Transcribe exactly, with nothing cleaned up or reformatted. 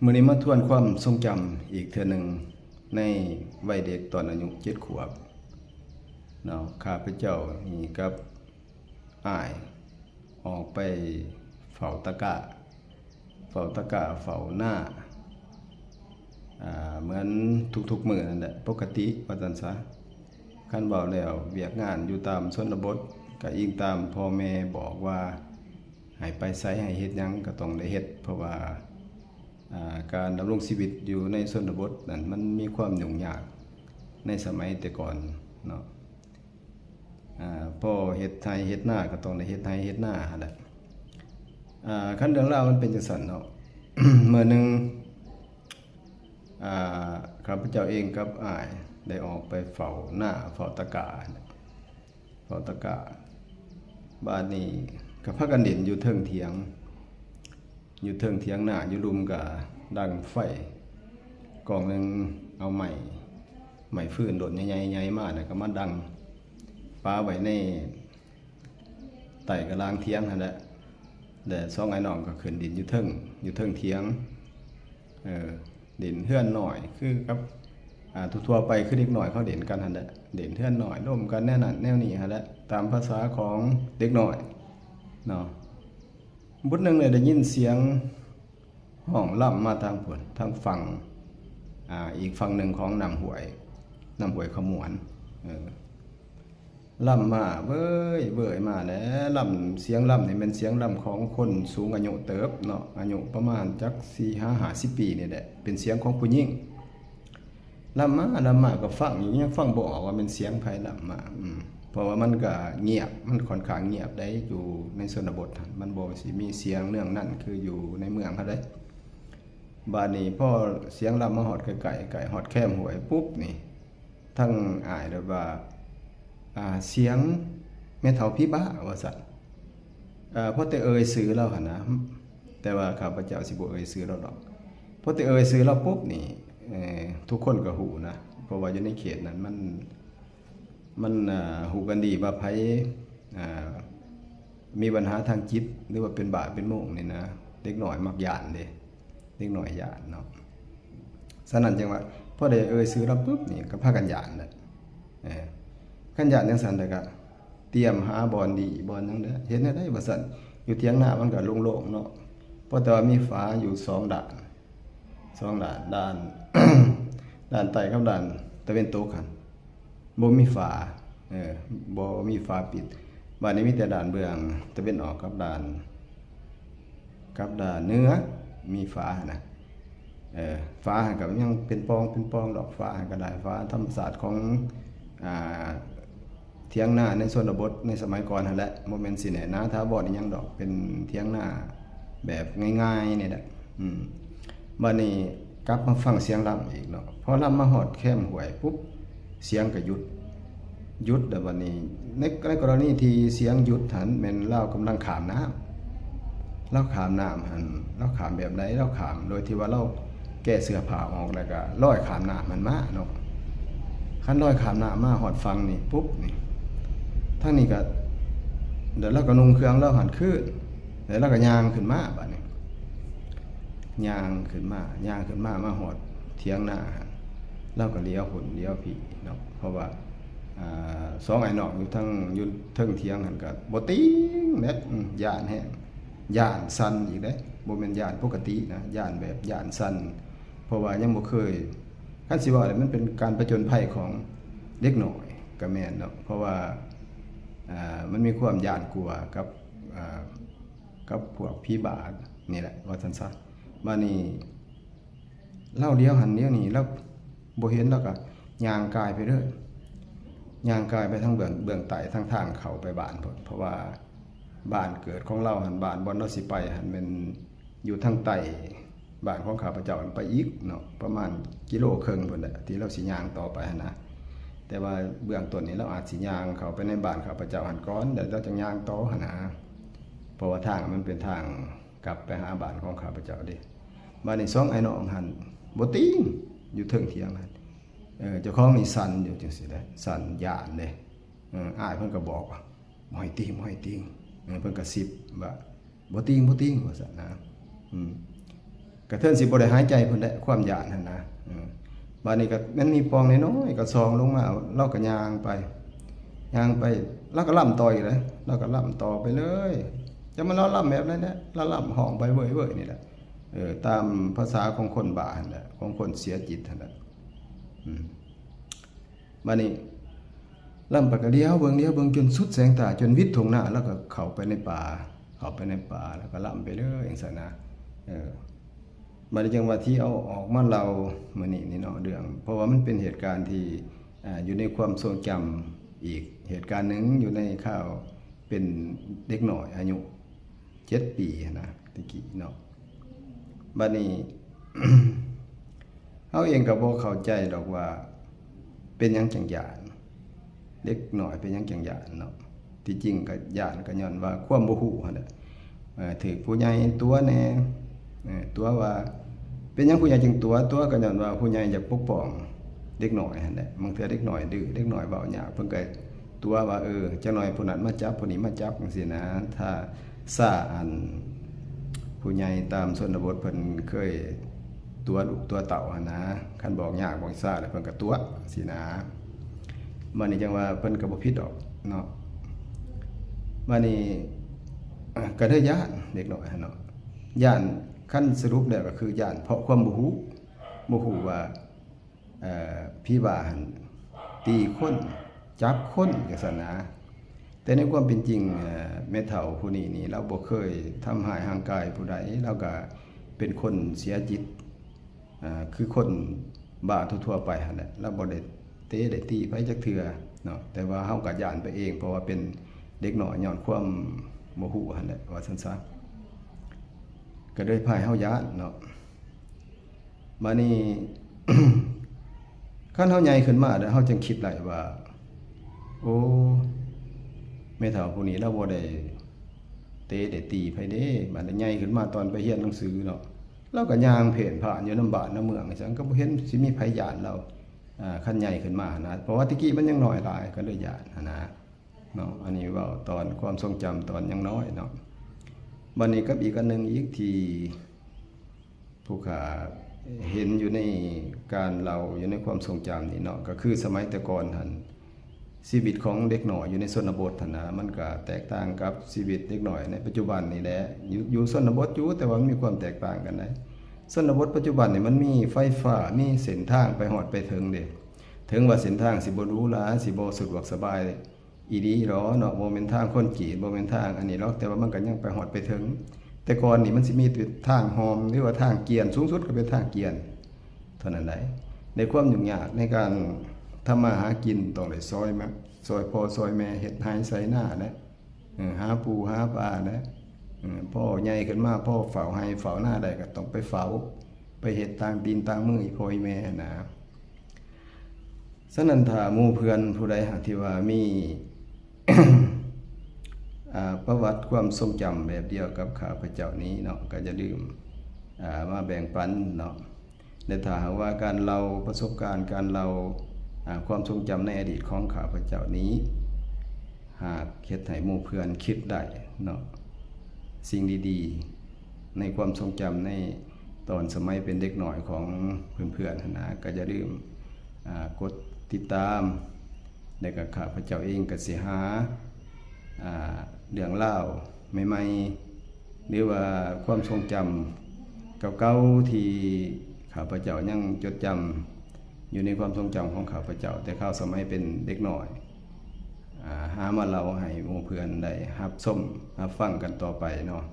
มื้อนี้มาทวนความทรงจำอีกเทื่อหนึ่ง ในวัยเด็กตอนอายุเจ็ดขวบเนาะ ข้าพเจ้านี่กับอ้ายออกไปเฝ้าตะกร้า เฝ้าตะกร้า เฝ้านา อ่า เหมือนทุกๆมื้อนั่นแหละ ปกติว่าซั่นซะ คันเว้าแล้วเวียกงานอยู่ตามชนบท ก็อิงตามพ่อแม่บอกว่า ให้ไปไสให้เฮ็ดหยังก็ต้องได้เฮ็ด เพราะว่า อ่า การดำรงชีวิตอยู่ในชนบทนั่นมันมีความยุ่งยากในสมัยแต่ก่อนเนาะ อ่า พอเฮ็ดไร่เฮ็ดนาก็ต้องได้เฮ็ดไร่เฮ็ดนาหั่นแหละ อ่า คันเรื่องราวมันเป็นจั่งซั้นเนาะ มื้อหนึ่ง อ่า ข้าพเจ้าเองกับอ้ายได้ออกไปเฝ้านาเฝ้าตะกร้า เฝ้าตะกร้า บาดนี้ก็พากันเล่นอยู่เทิงเถียง อยู่เทิงเถียงนา อยู่ลุ่มก็ดังไฟกองหนึ่ง เอาไม้ ไม้ฟืนโดดใหญ่ๆๆมา แล้วก็มาดังปะไว้ในใต้กะลางเถียงหั่นแหละ แล้วสองอ้ายน้องก็ขึ้นเล่นอยู่เทิง อยู่เทิงเถียง เออ เล่นเฮือนน้อย คือกับ อ่า ทั่วๆไปคือเด็กน้อยเขาเล่นกันหั่นแหละ เล่นเฮือนน้อย ล้มกันแนวนั้นแนวนี้หั่นแหละ ตามภาษาของเด็กน้อยเนาะ บุดหนึ่งเลยได้ยินเสียงฮ้องล่ำมาทางพุ้น ทางฝั่ง อ่า อีกฝั่งหนึ่งของน้ำห้วย น้ำห้วยขมวน เออ ล่ำมาเว้ยเว้ยมาแหละ ล่ำ เสียงล่ำนี่แม่นเสียงล่ำของคนสูงอายุเติบเนาะ อายุประมาณจักสี่ห้าห้าสิบปีนี่แหละ เป็นเสียงของผู้หญิง ล่ำมาล่ำมาก็ฟังอยู่ ยังฟังบ่ออกว่าเป็นเสียงไผล่ำมา อืม เพราะว่ามันก็เงียบ มันค่อนข้างเงียบได้ อยู่ในชนบทหั่น มันบ่สิมีเสียงเรื่องนั้นคืออยู่ในเมืองเฮาเด้ บาดนี้พอเสียงล่ำมาฮอดใกล้ๆ ใกล้ฮอดแคมห้วยปุ๊บนี่ ทั้งอ้ายเลยว่า อ่า เสียงแม่เฒ่าผีบ้า ว่าซั่น เอ่อ พอแต่เอ่ยชื่อลาวหั่นนะ แต่ว่าข้าพเจ้าสิบ่เอ่ยชื่อลาวดอก พอแต่เอ่ยชื่อลาวปุ๊บนี่ เอ่อ ทุกคนก็ฮู้นะ เพราะว่าอยู่ในเขตนั้นมัน มัน อ่า ฮู้กันดีว่าไผ อ่า มีปัญหาทางจิต หรือว่าเป็นบ้าเป็นโมงนี่นะ เด็กน้อยมักย้านเด้ เด็กน้อยย้านเนาะ ฉะนั้นจั่งว่า พอได้เอ่ยชื่อลาวปุ๊บนี่ก็พากันย้านแหละ เออ คันย้านจั่งซั้นแล้วก็เตรียมหาบ่อนดีบ่อนหยังเด้อ เฮ็ดแนวใดว่าซั่น อยู่เถียงนามันก็โล่งๆเนาะ เพราะแต่ว่ามีฝาอยู่สองด้าน สองด้าน ด้าน ด้านใต้กับด้านตะเว็นตกหั่น บ่มีฝา เออ บ่มีฝาปิด บาดนี้มีแต่ด้านเบื้องตะเว็นออกกับด้าน กับด้านเหนือ มีฝาหั่นนะ เออ ฝาหั่นก็ยังเป็นปล่องเป็นปล่องดอก ฝาหั่นก็ได้ ฝาธรรมชาติของ อ่า เถียงนาในชนบทในสมัยก่อนหั่นแหละ บ่แม่นสิแน่นหนาถาวรอิหยังดอก เป็นเถียงนาแบบง่ายๆนี่แหละ อืม บัดนี้กลับมาฟังเสียงล่ำอีกเนาะ พอล่ำมาฮอดแคมห้วยปุ๊บ เสียงก็หยุด หยุดแล้วบัดนี้ ใน ในกรณีที่เสียงหยุดหั่นแม่นลาวกำลังข้ามน้ำ ลาวข้ามน้ำหั่น ลาวข้ามแบบใด ลาวข้ามโดยที่ว่าลาวแก้เสื้อผ้าออกแล้วก็ลอยข้ามน้ำหั่นมาเนาะ คันลอยข้ามน้ำมาฮอดฝั่งนี่ปุ๊บนี่ ทางนี้ก็ เดี๋ยวลาวก็นุ่งเครื่องลาวหั่นคืน แล้วลาวก็ย่างขึ้นมาบัดนี้ ย่างขึ้นมา ย่างขึ้นมา มาฮอดเถียงนาหั่น ลาวก็เหลียวพุ้นเหลียวพี้เนาะ เพราะว่า อ่า สองอ้ายน้องอยู่ทาง อยู่เทิงเถียงหั่นก็บ่ติงเด้ อืม ย้านแฮง ย้านสั่นอีกเด้ บ่แม่นย้านปกตินะ ย้านแบบย้านสั่น เพราะว่ายังบ่เคย คันสิว่าแล้วมันเป็นการผจญภัยของเด็กน้อยก็แม่นเนาะ เพราะว่า อ่า มันมีความย้านกลัวกับ อ่า กับพวกผีบ้านี่แหละ ว่าซั่นซะ บาดนี้ ลาวเหลียวหั่นเหลียวนี่ ลาวบ่เห็น ลาวก็ย่างกายไปเลย ย่างกายไปทางเบื้อง เบื้องใต้ ทางทางเข้าไปบ้านพุ้น เพราะว่าบ้านเกิดของลาวหั่น บ้านบ่อนลาวสิไปหั่นแม่นอยู่ทางใต้ บ้านของข้าพเจ้าหั่นไปอีกเนาะ ประมาณกิโลครึ่งพุ้นแหละ ที่ลาวสิย่างต่อไปหั่นนะ แต่ว่าเบื้องต้นนี่ลาวอาจสิย่างเข้าไปในบ้านข้าพเจ้าหั่นก่อน แล้วลาวจั่งย่างต่อหั่นนะ เพราะว่าทางมันเป็นทางกลับไปหาบ้านของข้าพเจ้าเด้ บาดนี้สองอ้ายน้องหั่นบ่ติง อยู่เทิงเถียงหั่น เออ เจ้าของนี่สั่นอยู่จั่งซี้แหละ สั่นย้านเด้ เออ อ้ายเพิ่นก็บอกว่า "บ่ให้ติง บ่ให้ติง" เออ เพิ่นกระซิบว่า "บ่ติง บ่ติง" ว่าซั่นนะ อืม กระเทินสิบ่ได้หายใจพุ้นแหละ ความย้านหั่นนะ อืม บาดนี้ก็มันมีปล่องน้อยๆ ก็ส่องลงมา ลาวก็ย่างไป ย่างไป ลาวก็ล่ำต่ออีกเด้ ลาวก็ล่ำต่อไปเลย จักแม่นลาวล่ำแบบใดแหละ ลาวล่ำฮ้องไปเว่ยๆ นี่แหละ เออ ตามภาษาของคนบ้าหั่นแหละ ของคนเสียจิตหั่นแหละ อืม บาดนี้ ล่ำไปก็เหลียวเบิ่ง เหลียวเบิ่งจนสุดแสงตา จนวิดทุ่งนา ลาวก็เข้าไปในป่า เข้าไปในป่า แล้วก็ล่ำไปเลยจั่งซั้นนะ เออ บาดนี้จั่งว่าที่เอาออกมาเล่ามื้อนี้นี่เนาะ เรื่อง เพราะว่ามันเป็นเหตุการณ์ที่ อ่า อยู่ในความทรงจำอีกเหตุการณ์หนึ่ง อยู่ในคราวเป็นเด็กน้อยอายุเจ็ดปีหั้นนะ แต่กี้เนาะ บาดนี้ เฮาเองก็บ่เข้าใจดอกว่าเป็นหยังจั่งย้าน เด็กน้อยเป็นหยังจั่งย้านเนาะ ที่จริงก็ย้านก็ย้อนว่าความบ่ฮู้หั่นแหละ เอ่อ ถืกผู้ใหญ่ตั๋วแหน่ เอ่อ ตั๋วว่า เป็นหยังผู้ใหญ่จึงตั๋ว ตั๋วก็ย้อนว่าผู้ใหญ่อยากปกป้องเด็กน้อยหั่นแหละ บางเทื่อเด็กน้อยดื้อ เด็กน้อยเว้ายาก เพิ่นก็ตั๋วว่า เออ จักหน่อยผู้นั้นมาจับ ผู้นี้มาจับ จั่งซี้นะ ถ้าซ่า อัน ผู้ใหญ่ตามชนบทเพิ่นเคยตั๋วลูกตั๋วเต้าหั่นนะ คันบอกยากบอกซ่าแล้วเพิ่นก็ตั๋วซี้นะ บาดนี้จั่งว่าเพิ่นก็บ่ผิดดอกเนาะ บาดนี้ อ่ะ ก็เลยย้านเด็กน้อยหั่นเนาะ ย้าน คันสรุปแล้วก็คือย้านเพราะความบ่ฮู้ บ่ฮู้ว่า เอ่อ ผีบ้าหั่นตีคน จับคนจั่งซั้นนะ แต่ในความเป็นจริง เอ่อ แม่เฒ่าผู้นี้นี่ ลาวบ่เคยทำร้ายร่างกายผู้ใด ลาวก็เป็นคนเสียจิต อ่า คือคนบ้าทั่วๆ ไปหั่นแหละ ลาวบ่ได้เตะได้ตีไผจักเทื่อเนาะ แต่ว่าเฮาก็ย้านไปเอง เพราะว่าเป็นเด็กน้อยย้อนความบ่ฮู้หั่นแหละ ว่าซั่นซะ ก็เลยพาให้เฮาย้านเนาะ บาดนี้ คันเฮาใหญ่ขึ้นมาแล้ว เฮาจึงคิดได้ว่า โอ้ แม่เฒ่าผู้นี้ลาวบ่ได้เตะได้ตีไผเด้ บาดนี้ใหญ่ขึ้นมาตอนไปเรียนหนังสือเนาะ ลาวก็ย่างเพ่นพ่านอยู่นำบ้านนำเมืองจั่งซั้น ก็บ่เห็นสิมีไผย้านลาว อ่า คันใหญ่ขึ้นมาหั้นนะ เพราะว่าแต่กี้มันยังน้อยหลาย ก็เลยย้านหั้นนะ เนาะ อันนี้เว้าตอนความทรงจำตอนยังน้อยเนาะ บาดนี้กับอีกอันหนึ่งอีกที่ผู้ข้าเห็นอยู่ในการเล่าอยู่ในความทรงจำนี่เนาะ ก็คือสมัยแต่ก่อนหั่น ชีวิตของเด็กน้อยอยู่ในชนบทหั่นนะ มันก็แตกต่างกับชีวิตเด็กน้อยในปัจจุบันนี่แหละ อยู่ อยู่ชนบทอยู่ แต่ว่ามันมีความแตกต่างกันนะ ชนบทปัจจุบันนี่มันมีไฟฟ้า มีเส้นทางไปฮอดไปถึงเด้ ถึงว่าเส้นทางสิบ่หรูหรา สิบ่สะดวกสบาย อีหลีหรอเนาะ บ่แม่นทางคอนกรีต บ่แม่นทางอันนี้หรอก แต่ว่ามันก็ยังไปฮอดไปถึง แต่ก่อนนี่มันสิมีแต่ทางฮอม หรือว่าทางเกวียน สูงสุดก็เป็นทางเกวียน เท่านั้นแหละ ในความยุ่งยากในการทำมาหากิน ต้องได้ซอยมา ซอยพ่อซอยแม่ เฮ็ดไร่ไถนาแหละ เออ หาปูหาปลาแหละ เออ พ่อใหญ่ขึ้นมา พ่อเฝ้าไร่เฝ้านาได้ก็ต้องไปเฝ้า ไปเฮ็ดตางตีนตางมืออีพ่ออีแม่หั้นนะ ฉะนั้นถ้าหมู่เพื่อนผู้ใดหากที่ว่ามี อ่า ประวัติความทรงจำแบบเดียวกับข้าพเจ้านี้เนาะ ก็อย่าลืม อ่า มาแบ่งปันเนาะ และถ้าหากว่าการเล่าประสบการณ์ การเล่า อ่า ความทรงจำในอดีตของข้าพเจ้านี้ หากเฮ็ดให้หมู่เพื่อนคิดได้เนาะ สิ่งดีๆ ในความทรงจำในตอนสมัยเป็นเด็กน้อยของเพื่อนๆ หั้นนะ ก็อย่าลืม อ่า กดติดตาม แล้วก็ข้าพเจ้าเองก็สิหา อ่า เรื่องราวใหม่ๆ หรือว่าความทรงจำเก่าๆ ที่ข้าพเจ้ายังจดจำอยู่ในความทรงจำของข้าพเจ้า แต่คราวสมัยเป็นเด็กน้อย อ่า หามาเล่าให้หมู่เพื่อนได้รับชมรับฟังกันต่อไปเนาะ